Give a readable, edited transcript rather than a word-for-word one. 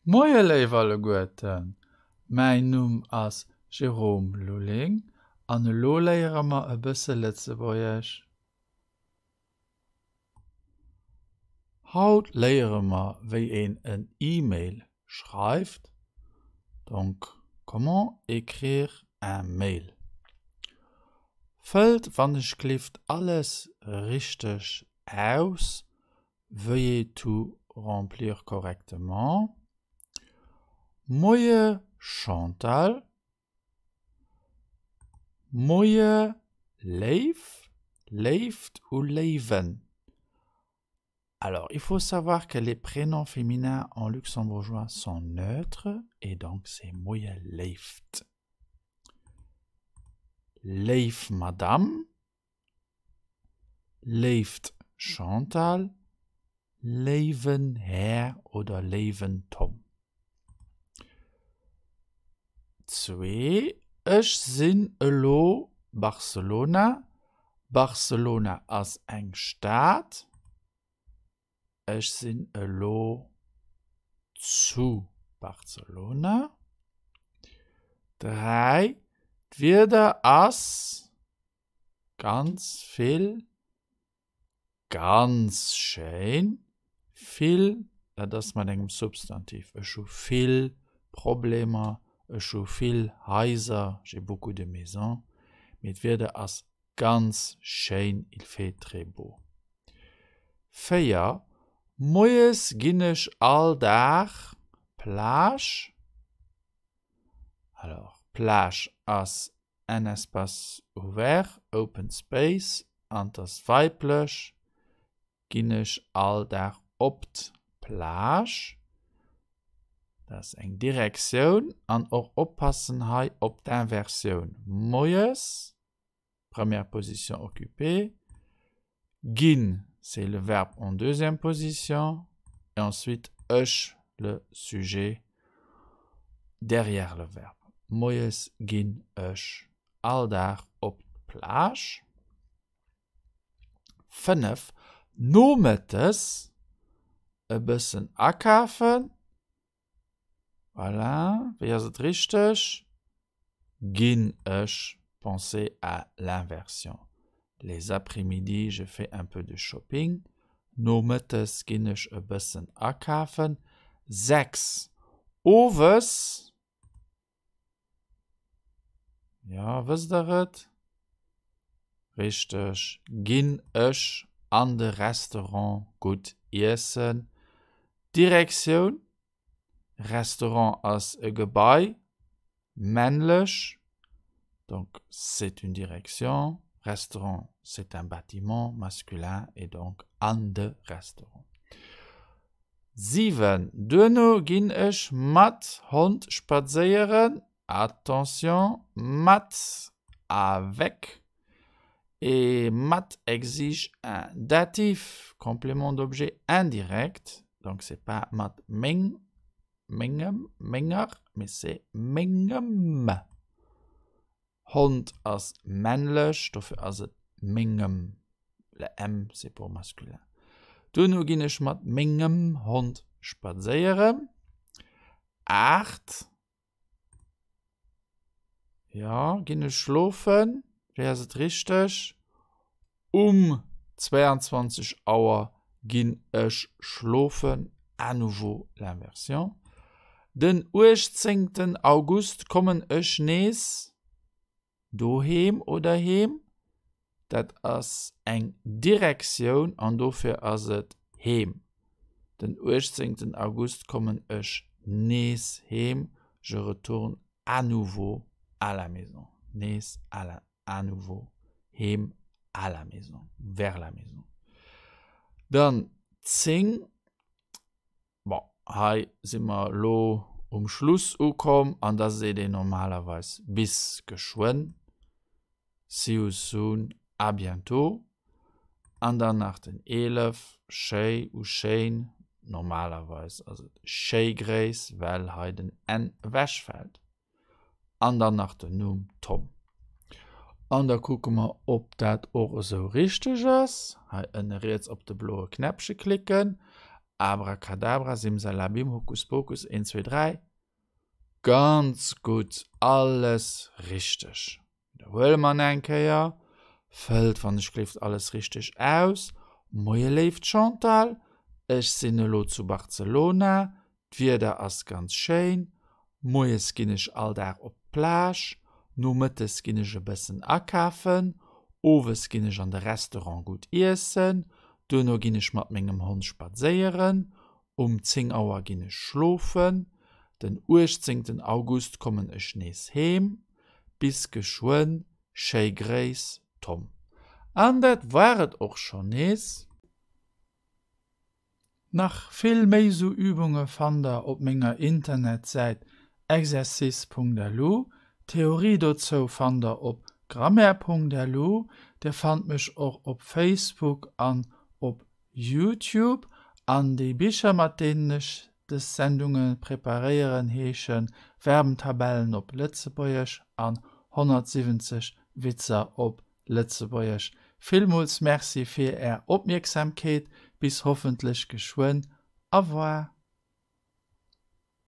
Moie léif alleguerten, mäin Numm ass Jérôme Lulling an elo léiere mer e bësse Lëtzebuergesch. Haut léiere mer wéi een en E-Mail schreift, donc comment écrire un mail. Fëllt wannechgelift alles richteg aus, Veuillez tout remplir correctement. Moie Chantal. Moie Léif, Léift ou Léiwen. Alors, il faut savoir que les prénoms féminins en luxembourgeois sont neutres et donc c'est Moie Léift. Léif Madame. Léift Chantal, léiwen Här oder léiwen Tom. 2, Ech sinn elo Barcelona. Barcelona ass eng Stad. Ech sinn elo zu Barcelona. 3, D'Wieder ass ganz vill, ganz schéin. Vill, dat ass mat engem Substantiv. Ech hu vill Problemer, ech hu vill Haiser, j'ai beaucoup de maisons. Mee d'Wieder ass Ganz schéin, il fait très beau. 4, Moies ginn ech all Dag Plage. Alors, Plage ass en espace ouvert, open space, an 't ass weiblech. Ginn ech all Dag op d'Plage. Dat ass eng Direktioun an och oppassen hei op d'Inversioun. Moies, première position occupée, ginn, c'est le verbe en deuxième position, et ensuite ech, le sujet derrière le verbe. Moies ginn ech all Dag op d'Plage. 5, Nomëttes e bëssen akafen. Voilà, wéi ass et richteg? Ginn ech, pensez à l'inversion. Les après-midi, je fais un peu de shopping. Nomëttes ginn ech e bëssen akafen. 6, Owes. Jo, wësst der et? Richteg, ginn ech an de Restaurant gutt iessen. Direktioun, Restaurant ass e Gebai, männlech, donc c'est une direction, Restaurant c'est un bâtiment masculin et donc an de Restaurant. 7, Duerno ginn ech mat Hond spadséieren, attention, mat, avec, et mat exige un datif, complément d'objet indirect, donc c'est pas mat meng, mengem, menger, mais c'est mengem. Hond ass männlech, dofir ass et mengem, le m c'est pour masculin. Duerno ginn ech mat mengem Hond spadséieren. 8, Jo, ginn ech schlofen? Wéi ass et richteg? Um 22 Auer ginn ech schlofen, à nouveau l'inversion. Den 18 August kommen ech nees doheem oder heem. Dat ass eng Direktioun an dofir ass et heem. Den 18 August kommen ech nees heem, je retourne à nouveau à la maison, nees à la à nouveau heem à la maison, vers la maison. Dann 10, bon, hei si mer elo um Schluss ukomm an da seet een normalerweis bis geschwënn, see you soon, à bientôt. An dann nach den 11, schéi ou schéin, normalerweis ass et schéi Gréiss, well hei den n ewechfält. An dann nach den Numm Tom. An da kucke mer, ob dat och esou richteg ass. Hei ënne riets op de bloe Knäppche klicken. Abracadabra, Simsalabim, Hokuspokus, een, zwee, dräi. Ganz gutt, alles richteg. Widderhuele mer nach eng Kéier. Fëllt wann ech gleeft alles richteg aus. Moie léift Chantal, ech sinn elo zu Barcelona, d'Wieder ass ganz schéin. Moies ginn ech all Dag op d'Plage, nomëttes ginn ech e bëssen akafen, owes ginn ech an de Restaurant gutt iessen, duerno ginn ech mat mengem Hond spadséieren, um 10 Auer ginn ech schlofen, den 18 August kommen ech nees heem. Bis geschwënn, schéi Gréiss, Tom. An dat war et och schonn nees. Nach vill méi sou Übunge fannt der op menger Internetsäit exercice.lu. D'Theorie dozou fannt der op grammaire.lu. Dir fannt mech och op Facebook an op Youtube. An déi Bicher mat deenen ech dës Sendunge preparéieren heesche Verbentabellen op Lëtzebuergesch an 170 Witzer op Lëtzebuergesch. Villmools Merci fir Är Opmierksamkeet. Bis hoffentlech geschwënn. Au revoir.